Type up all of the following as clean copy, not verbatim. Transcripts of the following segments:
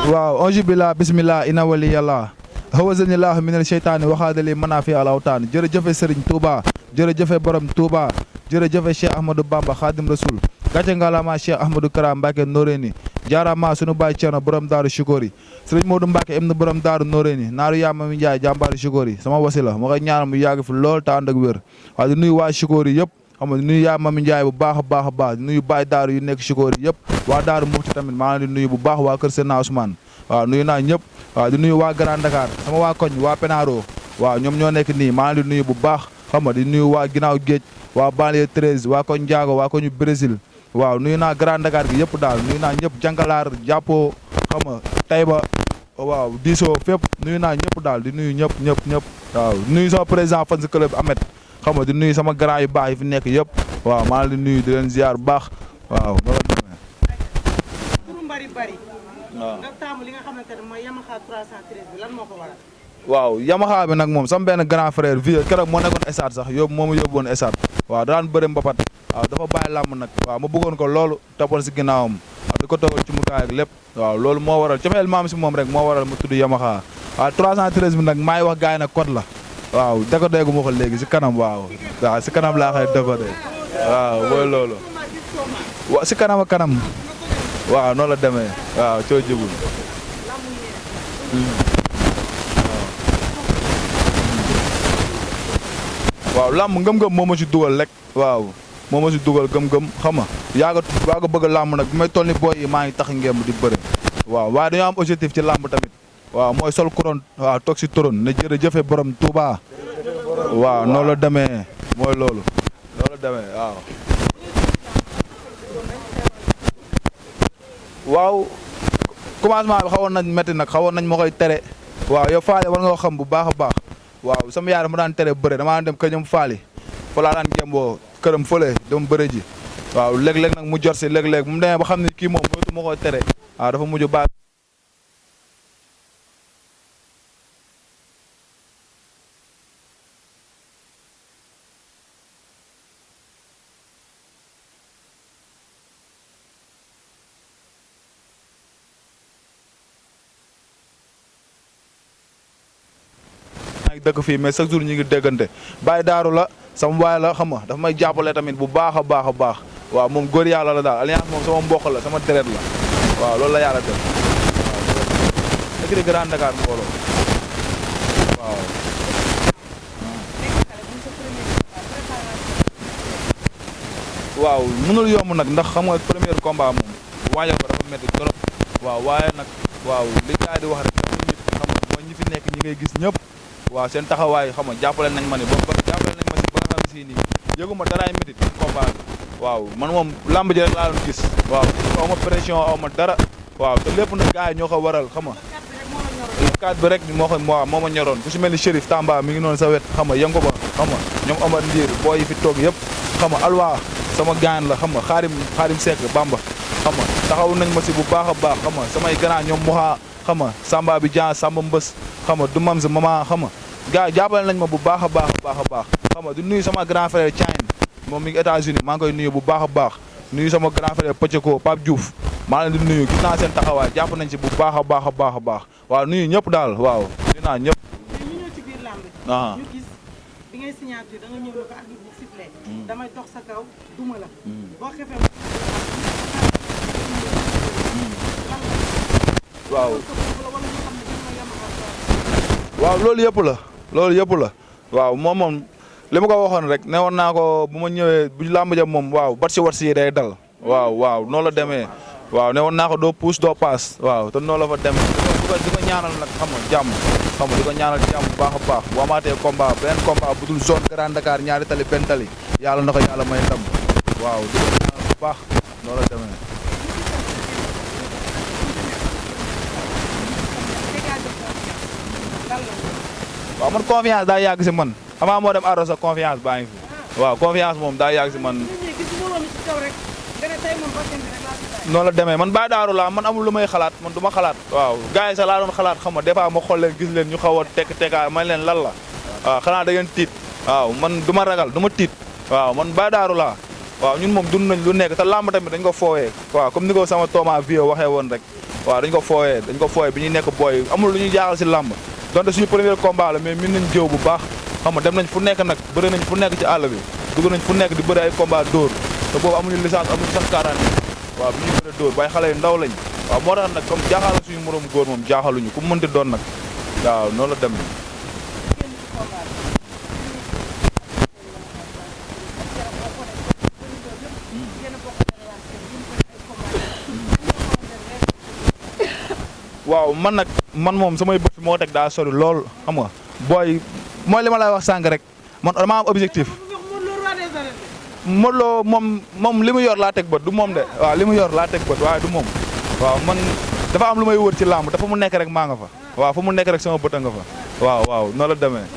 waaw ange billah bismillah ina wali yàlla hawazanillahu minal sheytaani waxaadali manaafi alawtaan jërëjëfe Serigne Touba jërëjëfe borom Touba jërëjëfe Cheikh Ahmadou Bamba Khadim Rasoul gàcce ngalaama Cheikh Ahmadou Kara Mbacke Noreyni jaarama sunu baay Ceerno borom daaru Chikori Serigne Modou Mbacke em na borom daaru Noreyni naaru yaama mi Njaay jàmbaaru Chikori sama wasila ma koy ñaanal mu yàgg fi lool te ànd ak wér waaw di nuyu waa Chikori yëpp xam nga di nuyu yaa Mami Ndiaye bu baax a baax di nuyu baay daaru yu nekk Chikori yëpp waa daaru Muxti tamit maa ngi di nuyu bu baax waa kër Seydina Ousmane waaw nuyu naa ñëpp waaw di nuyu waa Grand Dakar sama waa koñ waa Penaro waaw ñoom ñoo nekk nii maa ngi di nuyu bu baax xam nga di nuyu waa ginnaaw géej waa banlieue 13 waa koñ Ndiago waa koñu Brésil waaw nuyu naa Grand Dakar gi yëpp daal nuyu naa ñëpp Jankalaar jàppoo xam nga Taïba waaw diisoo fépp nuyu naa ñëpp daal di nuyu ñëpp waaw nuyu sama président fan si club Ahmed xam nga di nuyu sama grand yu baax yi fi nekk yëpp waaw maa ngi di nuyu di leen ziar bu baax waaw noonu la demee. turu mbari bari. waaw nga taamu li nga xamante ne mooy Yamaha 313 bi lan moo ko waral. waaw Yamaha bi nag moom sama benn grand frère vieux keroog moo nekkoon estade sax moo ma yóbbuwoon estade waaw daan bëri mbapat waaw dafa bàyyi làmb nag waaw ma bëggoon ko loolu toppoon si ginnaawam waaw di ko toogal ci mukaay ak lépp waaw loolu moo waral cofeel maam si moom rek moo waral mu tudd Yamaha waaw 313 bi nag maa ngi wax gars yi nag code la waaw décodé gu ma ko léegi si kanam waaw si kanam laa koy décodé waaw mooy loolu wa si kanam ak kanam waaw noonu la demee waaw coo jubul waaw làmb ngëm-ngëm moo ma si dugal rek waaw moo ma si dugal gëm-gëm xam nga yaa ko bëgg làmb nag bi may toll ni booy yi maa ngi tax ngemb di bëre waaw waaye dañoo am objectif ci làmb tamit waaw mooy sol couronne waaw toog si turon ne jërëjëfe borom Touba waaw noonu la demee mooy loolu noonu la demee waaw waaw commencement bi xawoon nañ métti nag xawoon nañ ma koy tere waaw yow faale war nga ko xam bu baax a baax waaw sama yaay dama daan tere bëre dama daan dem kër ñoom faali fa laa daan gemboo këram fële dem bëre ji waaw léeg-léeg nag mu jot si léeg-léeg mu demee ba xam ne kii moom moytu ma koy tere waaw dafa mujj baax dëkk fii mais chaque jour ñu ngi déggante Baye Daaru la sama waay la xam nga dafa may jàppale tamit bu baax a baax waaw moom góor yàlla la daal alliance moom sama mbokk la sama deret la waaw loolu la yàlla def waaw dëkk Grand Dakar mbooloo waaw. waaw mënul yomb nag ndax xam nga premier combat moom waajal ko dafa métti trop waaw waaye nag waaw li gars di wax rek xam nga mooy ñi fi nekk ñi ngay gis ñëpp. waaw seen taxawaay xam nga jàppale nañ ma ni jàppale nañ ma si ba nga xam si nii yëguma daraay métit combat bi waaw man moom lamb ji rek laa doon gis waaw aw ma pression aw ma dara waaw te lépp nag gars yi ñoo ko waral xam nga kat bi rek moo ma ñoroon ku si mel ni Chérif Tamba mi ngi noonu sa wet xam nga yëngu ba xam nga ñoom Amar Ndiir booy yi fi toog yëpp xam nga Alwa sama gaan la xam nga xaarim Seck Bamba xam nga taxaw nañ ma si bu baax a baax xam nga samay grand ñoom Moha xam nga Samba bi Dia Samba Mbës xam nga du mam sa mama xam nga gars jàppale nañ ma bu baax a baax xam nga di nuyu sama grand frère Thiagne moom mi ngi États-Unis maa ngi koy nuyu bu baax a baax nuyu sama grand frère Pëcceko Pape Diouf maa leen di nuyu gis naa seen taxawaay jàpp nañ si bu baax a baax waaw nuyu ñëpp daal waaw nuyu naa ñëpp. ñu ñëw ci biir làmb ñu gis bi ngay signature da nga ñëw ne ko arbitre bu sifflé damay dox sa kaw duma la boo xefee waaw waaw loolu yëpp la waaw moom li ma ko waxoon rek ne woon naa ko bu ma ñëwee bu làmb ja moom waaw bat si wat si day dal waaw noonu la demee waaw ne woon naa ko doo puus doo paas waaw te noonu la fa demee di ko ñaanal nag xam nga jàmm xam nga di ko ñaanal jàmm bu baax a baax bu amaatee combat beneen combat bu dul zone Grand Dakar ñaari tali benn tali yàlla na ko yàlla may ndam waaw di ko ñaanal bu baax noonu la demee waaw man confiance daa yàgg si man avant moo dem arrosé confiance baa ngi fi waaw confiance moom daa yàgg si man noonu la demee man Baye Daaru laa man amul lu may xalaat man du ma xalaat waaw gars yi sax laa doon xalaat xam nga des fois ma xool leen gis leen ñu xaw a tekkaay man leen lan la waaw xanaa da ngeen tiit waaw man du ma ragal du ma tiit waaw man Baye Daaru laa waaw ñun moom dund nañ lu nekk te làmb tamit dañ ko foowee waaw comme ni ko sama tooma vieux waxee woon rek waaw dañ ko fooyee bi ñuy nekk booy amul lu ñuy jaaxal si làmb donte suñu premier combat la mais min nañ jëw bu baax xam nga dem nañ fu nekk nag bëri nañ fu nekk ci àll bi dugg nañ fu nekk di bëri ay combat dóor te boobu amuñu licence amuñu sax 40 waaw bi ñuy bëri dóor bàyyi xale yu ndaw lañ waaw moo tax nag comme jaaxal suñu moroom góor moom jaaxaluñu ku mu mënti doon nag waaw noonu la dem waaw man moom samay bët fi moo teg daa sori lool xam nga booy mooy li ma lay wax sànq rek man dama am objectif Modou Lo moom li mu yor laa teg bët du moom de waaw li mu yor laa teg bët waaye du moom waaw man dafa am lu may wër ci làmb dafa mu nekk rek maa nga fa waaw fa mu nekk rek sama bët a nga fa waaw noonu la demee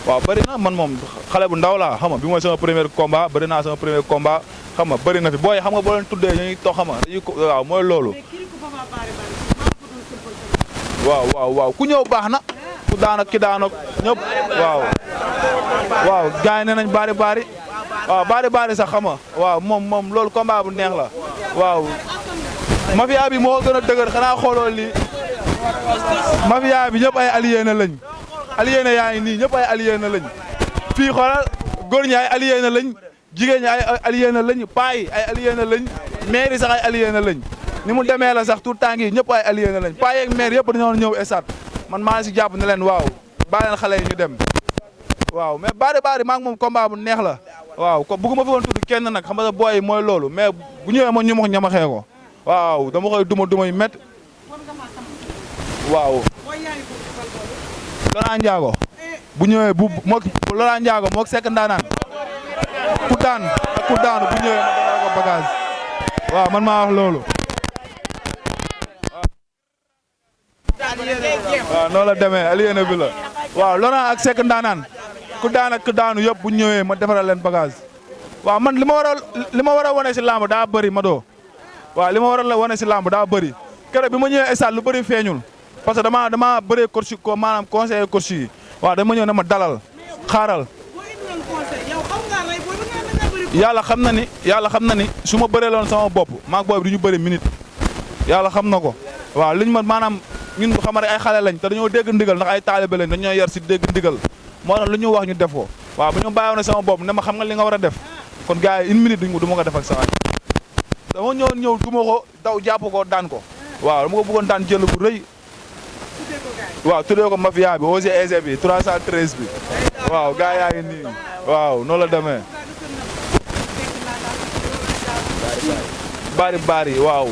waaw bëri na man moom xale bu ndaw laa xam nga bi mooy sama premier combat bëri naa sama premier combat xam nga bëri na fi booy xam nga boo leen tuddee ñuy toog xam nga waaw mooy loolu waaw ku ñëw baax na ku daan ak ki daan ak ñëpp waaw gars yi nee nañ bari waaw bari sax xam nga waaw moom loolu combat bu neex la waaw mafia bi moo gën a dëgër xanaa xooloo lii mafia bi ñëpp ay allié na lañ allié na yaa ngi nii ñëpp ay allié na lañ fii xoolal góor ñi ay allié na lañ jigéen ñi ay allié na lañ paa yi ay allié na lañ maire yi sax ay allié na lañ ni mu demee la sax tout temps yi ñëpp ay allié na lañ paa yeeg maire yëpp dañoo ñëw esat man maa ngi si jàpp ne leen waaw bàyyi leen xale yi ñu dem waaw mais bari maa ngi moom combat bu neex la waaw ko bëgguma fi woon tudd kenn nag xam nga booy mooy loolu mais bu ñëwee ma ñu ma ñamaxee ko waaw dama koy duma yu métti waaw Laurent Ndiago bu ñëwee Laurent Ndiago moog Seck Ndaanaan ku daanu bu ñëwee ma defal ko bagage waaw man maa wax loolu waaw noonu la demee aliéna bi la waaw Laurent ak Seck Ndaanaan ku daanu yëpp bu ñëwee ma defaral leen bagage waaw man li ma war a wane si lamb daa bëri ma doo waaw li ma war a wane si lamb daa bëri keroog bi ma ñëwee stade lu bëri feeñul parce que dama bëree coach ko maanaam conseiller coach yi waaw dama ñëw ne ma dalal xaaral yàlla xam na ni su ma bëree loon sama bopp maag boobu du ñu bëri minute yàlla xam na ko waaw liñ ma maanaam ñun xam rek ay xale lañ te dañoo dégg ndigal ndax ay taalibe lañ dañoo yar si dégg ndigal moo tax lu ñu wax ñu def ko waaw bu ñu bàyyiwoon sama bopp ne ma xam nga li nga war a def kon gars yi une minute du ma ko def ak sa waay dama ñëw duma ko daw jàpp ko daan ko waaw dama ko bëggoon daan jël bu rëy waaw tuddee ko mafia bi OGEG bi 313 bi waaw gars yaa ngi nii waaw noonu la demee bari waaw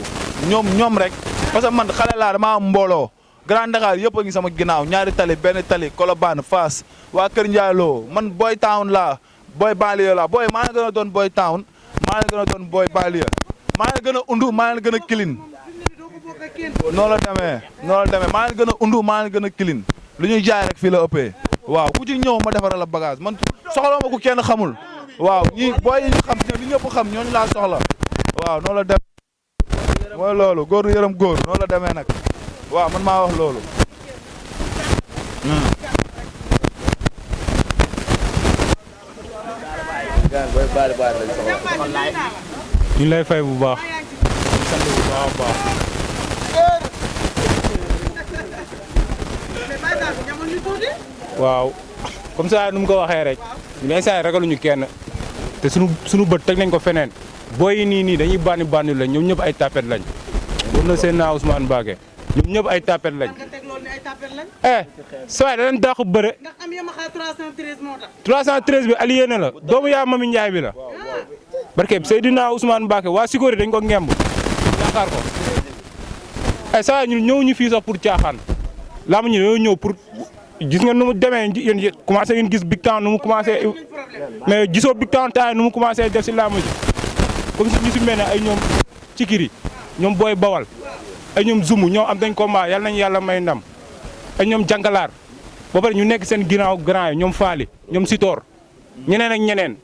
ñoom rek parce que man xale laa dama am mbooloo Grand Dakar yëpp a ngi sama ginnaaw ñaari tali benn tali Colobane Fass waa Kër Ndiaye Lo man boy town laa boy banlieue laa booy maa ngi gën a doon boy town maa ngi gën a doon boy banlieue maa ngi gën a undu maa ngi gën a clean noonu la demee maa ngi gën a undu maa ngi gën a clean lu ñuy jaay rek fii la ëppee waaw ku ci ñëw ma defaral la bagage man soxla ma ku kenn xamul waaw ñi booy yi ñu xam li ñëpp xam ñooñu laa soxla waaw noonu la demee mooy loolu góor du yërëm góor noonu la demee nag waaw man maa wax loolu. ñu lay fay bu baax. sant bu baax a baax. waaw comme ça nu mu ko waxee rek ñu lay saa ragaluñu kenn te sunu bët teg nañ ko feneen booy yi nii dañuy bandi lañ ñoom ñëpp ay tapet lañ. war na seen naa Ousmane Mbacké ñoom ñëpp ay tapet lañ. saa waay da leen dàq bëre. ndax am yama xaar 313 moo tax. 313 bi aliéné la doomu yaa Mami Ndiaye bi la. barke Seydina Ousmane Mbacké waa Sikori dañ ko ngemb yaakaar ko. saa waay ñun ñëw ñu fii sax pour caaxaan laa ma ñu dañoo ñëw pour gis nga nu mu demee yéen commencé ngeen gis Big Town nu mu commencé mais gisoo Big Town temps nu mu commencé def si laamu ji comme si ñu si mel ne ay ñoom Cikiri ñoom Boy Bawal ay ñoom Zumu ñoom am dañ combat yàlla nañu yàlla may ndam ay ñoom jàngalaar ba pare ñu nekk seen ginnaaw grand yi ñoom Faali ñoom Sitor ñeneen ak ñeneen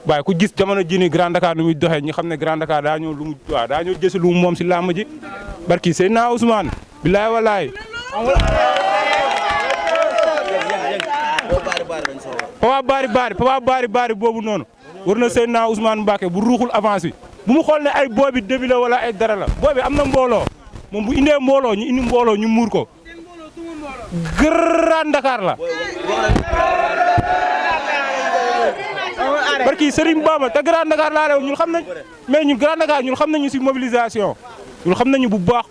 waaye ku gis jamono ji ni Grand Dakar nu muy doxee ñu xam ne Grand Dakar daa ñëw lu mu waaw daa ñëw jësi lu mu moom si làmb ji barki Seydina Ousmane bilaay walaay papa bari boobu noonu war na Seydina Ousmane Mbacké bu ruuxul avance bi bu mu xool ne ay booy bi début la wala ay dara la booy bi am na mbooloo moom bu indee mbooloo ñu indi mbooloo ñu muur ko Grand Dakar la barki Serigne Bamba te Grand Dakar laa rew ñun xam nañ mais ñun Grand Dakar ñun xam nañu si mobilisation ñun xam nañu bu baax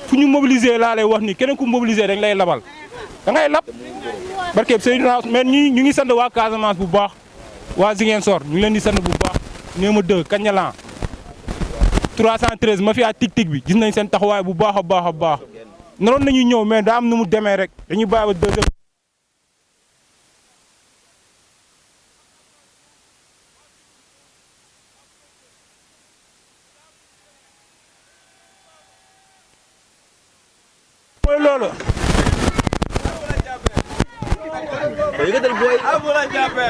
fu ñu mobiliser laa lay wax ni keneen ku mobiliser dañ lay labal da ngay lab barke Seydina mais ñu ngi sant waa Casamance bu baax waa Ziguinchor ñu ngi leen di sant bu baax Néema 2 Kañalan 313 mafia tik-tik bi gis nañ seen taxawaay bu baax a baax a baax naroon nañu ñëw mais daa am nu mu demee rek dañuy bàyyi ba deuxième. mooy loolu.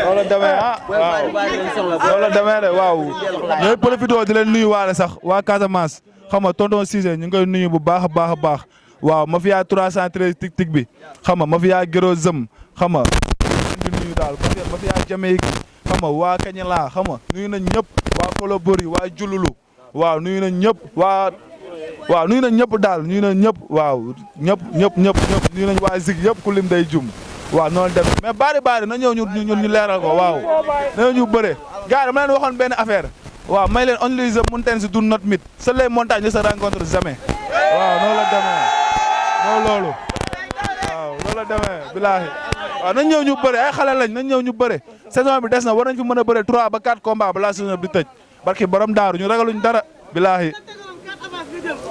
loolu demee waaw loolu demee de waaw ñooy profité di leen nuyu waale sax waa Casamance xam nga tonton Cissé ñu ngi koy nuyu bu baax a baax a baax waaw mafia 313 tik-tik bi xam nga mafia Gero Zëm xam nga di nuyu daal mafia Jamaïque xam nga waa Kañala xam nga nuyu nañ ñëpp waa Kolobori waa Jululu waaw nuyu nañ ñëpp waaw nuyu nañ ñëpp daal nuyu nañ ñëpp waaw ñëpp nuyu nañ waa Zig yëpp ku lim day jum waaw noonu dem mais bari na ñëw ñu leeral ko waaw na ñëw ñu bëre gars dama leen waxoon benn affaire waaw may leen only the mountains do not meet seules les montagnes ne se rencontrent jamais waaw noonu la demee noonu loolu waaw loolu la demee bilaahi waaw nañ ñëw ñu bëre ay xale lañ nañ ñëw ñu bëre saison bi des na war nañ fi mën a bëre 3 ba 4 combats balaa saison bi di tëj barki borom daaru ñu ragaluñ dara bilaahi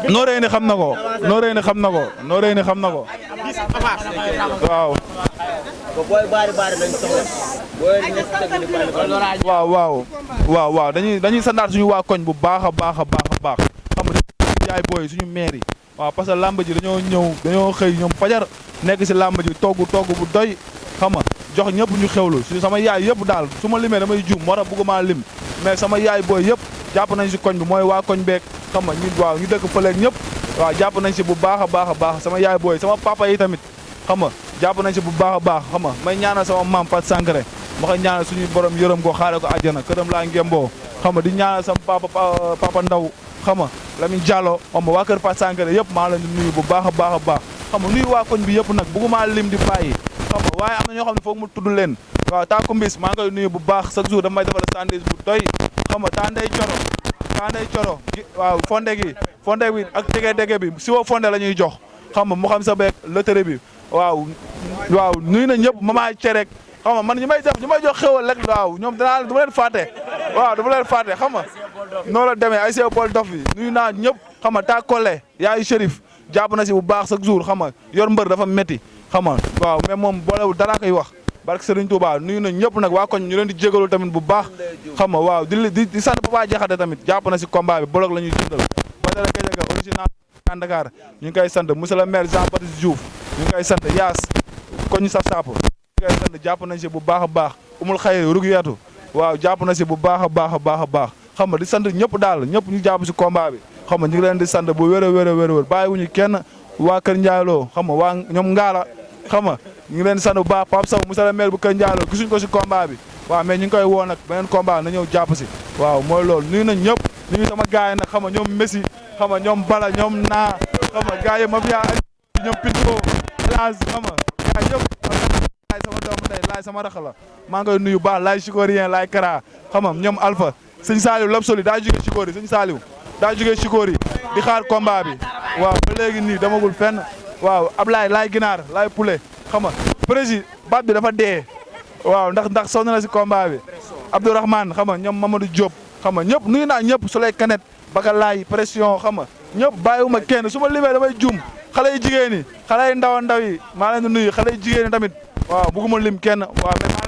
noo rëy ni xam na ko noo rëy ni xam na ko noo rëy ni xam na ko waaw waaw dañuy sandaat suñu waa koñ bu baax a baax xam nga jaay booy suñu maire yi waaw parce que làmb ji dañoo xëy ñoom fajar nekk si làmb ji togg bu doy xam nga jox ñëpp ñu xewlu su sama yaay yëpp daal su ma limee damay juum moo tax bëgguma lim mais sama yaay booy yëpp jàpp nañ si koñ bi mooy waa koñ beek xam nga ñu dëkk fëleeg ñëpp waaw jàpp nañ si bu baax a baax sama yaay booy sama papa yi tamit xam nga jàpp nañ si bu baax a baax xam nga may ñaanal sama maam Pat Sankaré ma koy ñaanal suñu borom yërëm ko xaare ko àjjana këram laa ngemboo xam nga di ñaanal sama papa Ndaw xam nga Lamine Diallo xam nga waa kër Pat Sankaré yëpp maa leen di nuyu bu baax a baax xam nga nuyu waa koñ bi yëpp nag bëgguma lim di bàyyi xam nga waaye am na ñoo xam ne foog mu tudd leen waaw Taaku Mbis maa ngi koy nuyu bu baax chaque jour damay defal sandwich bu doy xam nga Tandey Coro waaw fonde bi ak dege bi si woo fonde la ñuy jox xam nga mu xam sa beeg loterie bi waaw nuyu na ñëpp mama cerek xam nga man ñu may jox xewal rek waaw ñoom du ma leen fàtte waaw du ma leen fàtte xam nga noonu la demee ay Paul Dof bi nuyu naa ñëpp xam nga taa Kole yaayu Chérif jàpp na si bu baax chaque jour xam nga yor mbër dafa métti xam nga waaw mais moom boolewul dara koy wax barke Serigne Touba nuyu na ñëpp nag waa koñ ñu leen di jégalu tamit bu baax xam nga waaw di sant Papa Jaxate tamit jàpp na si combat bi bolog la ñuy jëndal Badara Gajaga original Dakar ñu ngi koy sant monsieur le maire Jean Baptiste Diouf ñu ngi koy sant Yaas koñ saf sap ñu ngi koy sant jàpp nañ si bu baax a baax umul xayri rug yeetu waaw jàpp na si bu baax a baax xam nga di sant ñëpp daal ñëpp ñu jàpp si combat bi xam nga ñu ngi leen di sant bu wér a wér bàyyiwuñu kenn waa Kër Ndiayloo xam nga waa ñoom Ngaala xam nga ñu ngi leen di sant bu baax Pape Sow monsieur le maire bu Kër Ndiayloo gisuñ ko si combat bi waaw mais ñu ngi koy woo nag beneen combat na ñëw jàpp si waaw mooy loolu nuyu nañ ñëpp nuyu sama gars yi nag xam nga ñoom Messi xam nga ñoom Bala ñoom naa xam nga gars yi ma fiya ñoom Pinto Elage xam nga gars yëpp laay sama doomu ndey laay sama rax la maa ngi koy nuyu baax laay Chikorien laay Kara xam nga ñoom Alpha sëñ Saliou Lobsoli daa jógee Chikori sëñ Saliou daa jógee Chikori di xaar combat bi waaw ba léegi nii damagul fenn waaw Ablaye laay ginaar laay poulet xam nga président baat bi dafa dee waaw ndax sonn na si combat bi Abdourahmane xam nga ñoom Mamadou Diop xam nga ñëpp nuyu naa ñëpp Souley Kanet Baka laay pression xam nga ñëpp bàyyiwuma kenn su ma limee damay juum xale yu jigéen yi xale yu ndaw yi maa leen di nuyu xale yu jigéen yi tamit waaw bëgguma lim kenn waaw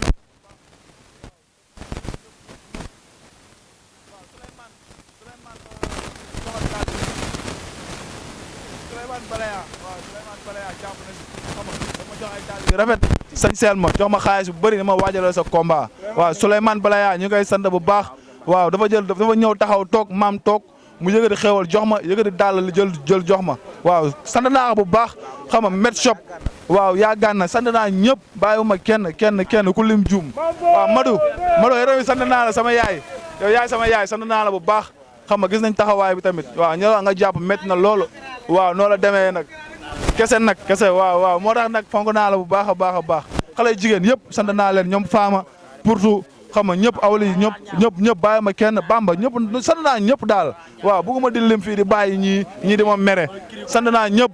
rafet sañ seel ma jox ma xaalis bu bëri dama waajalal sa combat waaw Souleymane Balaya ñu koy sant bu baax waaw dafa ñëw taxaw toog maam toog mu yëgati xewal jox ma yëgati dàll jël jox ma waaw sant naa bu baax xam nga met shop waaw yaa gànna sant naa ñëpp bàyyiwuma kenn ku lim juum waaw Madou yow tamit sant naa la sama yaay yow yaay sama yaay sant naa la bu baax xam nga gis nañ taxawaay bi tamit waaw ñoo nga jàpp métti na loolu waaw noo la demee nag kese waaw moo tax nag fonk naa la bu baax a baax xale jigéen yëpp sant naa leen ñoom faama pourtout xam nga ñëpp awli ñëpp bàyyi ma kenn bamba ñëpp sant naa ñëpp daal waaw bëgguma di lim fii di bàyyi ñii di ma mere sant naa ñëpp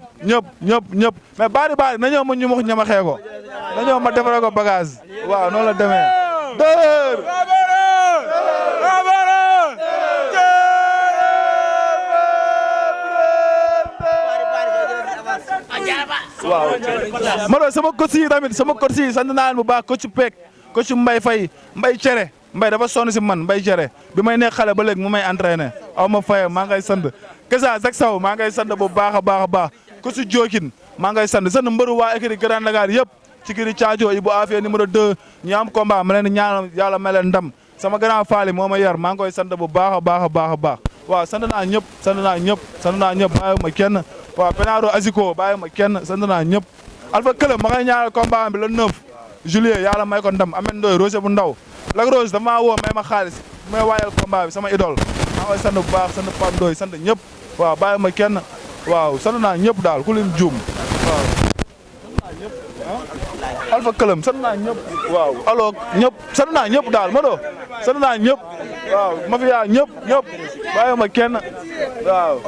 mais bari na ñëw ma ñu ma ñamaxee ko na ñëw ma defaree ko bagage waaw noonu la demee dër waaw ma doon sama coach yi tamit sant naa leen bu baax coach Peck coach Mbaye Faye Mbaye Cere Mbaye dafa sonn si man Mbaye Cere bi may nekk xale ba léegi mu may entraîné aw ma faye maa ngay sant Kesa Zak Saw maa ngay sant bu baax a baax coach Jokin maa ngay sant mbëru waa écurie Grand Dakar yëpp ci kiri Thiadio Ibou Afia numéro 2 ñu am combat ma leen di ñaanal yàlla may leen ndam sama grand faali moo ma yar maa ngi koy sant bu baax a baax waaw sant naa ñëpp bàyyi ma kenn waaw Penaro Aziko bàyyi ma kenn sant naa ñëpp Alpha Këlëm ma ngay ñaanal combat bi le 9 juillet yàlla may ko ndam Ameth Ndoye Rose bu ndaw Lac Rose damaa woo may ma xaalis may waayal combat bi sama idole maa koy sant bu baax sant Pape Ndoye sant ñëpp waaw bàyyi ma kenn waaw sant naa ñëpp daal ku lim juum waaw Alpha Këlëm sant naa ñëpp waaw alors ñëpp sant naa ñëpp daal ma doo sant naa ñëpp waaw mafia ñëpp bàyyi ma kenn waaw